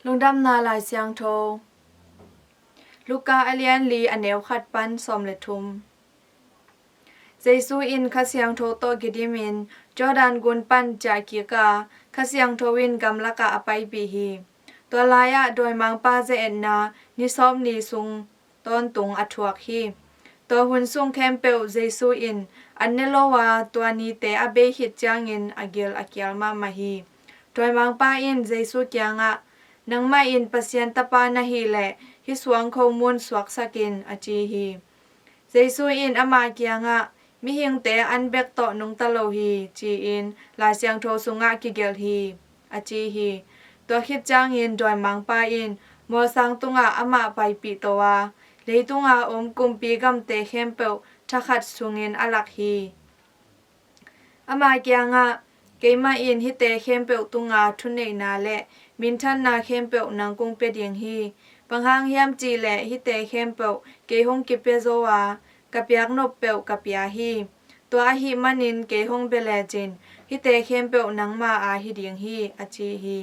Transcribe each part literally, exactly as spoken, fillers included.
Lungdamna Lai Siangtho. Luka a lian li, a neu khat pan sawm le thum. Jesu in Kha Siangtho tawh kidimin Jordan gun pan ciah kik a, Kha Siangtho in gamlakah a paipih hi. Tua lai-ah dawimangpa ze-etna ni sawm ni sung tawntung a thuak hi. Tua hun sung khempeuh Jesu in an ne lo a, tua nite a bei khit ciangin a gil a kial mahmah hi. Dawimangpa in Jesu kiangah, "Nangmah in Pasian Tapa na hih leh, hih suang khomun suaksak in," a ci hi. Jesu in ama kiangah, "Mihingte an bek tawh nungta lo hi," ci-in Lai Siangtho sungah kigelh hi, a ci hi. Tua khit ciangin dawimangpa in mualsang tungah amah paipih to a, leitunga om kumpi gamte khempeuh thakhat sungin a lak hi. Ama kiangah, "Keimah in hihte khempeuh tunga thuneihna le minthanna khempeuh nang kong pia ding hi. Bang hang hiam cihleh hihte khempeuh kei hong kipia zo a, ka piak nop peuh ka pia hi. Tua ahih manin kei hong bia lecin hihte khempeuh nangma a hi ding hi," a ci hi.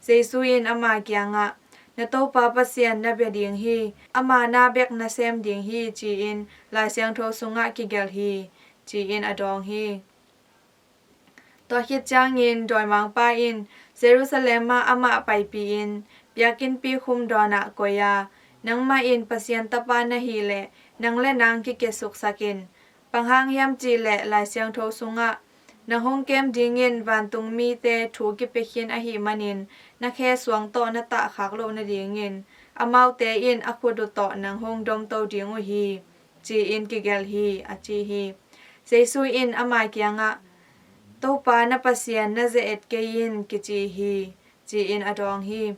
Jesu in ama kiangah, "Na Topa Pasian na bia ding hi. Ama na bek na sem ding hi," ci-in Lai Siangtho sungah kigelh hi, ci-in a dawng hi. Tua khit ciangin dawimangpa in Jerusalem ah amah paipih in biakinnpi khum dawnah koih a, "Nangmah in Pasian Tapa na hih leh, nang le nang kikiasuksak in. Bang hang hiam cihleh Lai Siangtho sungah, 'Nang hong kem dingin vantung mite thu kipia khin ahih manin, na khe suang tawh na tahkhak loh nadingin amaute in a khut uh tawh nang hong domto ding uh hi,' ci-in kigelh hi," a ci hi. Jesu in ama kiangah, "Topa na Pasian na ze-et kei in kici hi," ci-in a dawng hi.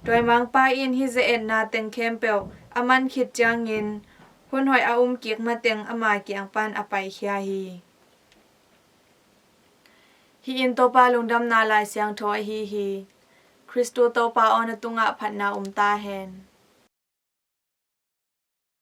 Dawimangpa in hih ze-etna teng khempeuh a man khit ciangin hun hoih a um kik mateng ama kiang pan a paikhia hi. Hih in Topa Lungdamna Lai Siangtho ahi hi. Khristu Topa aw, na tungah phatna um ta hen.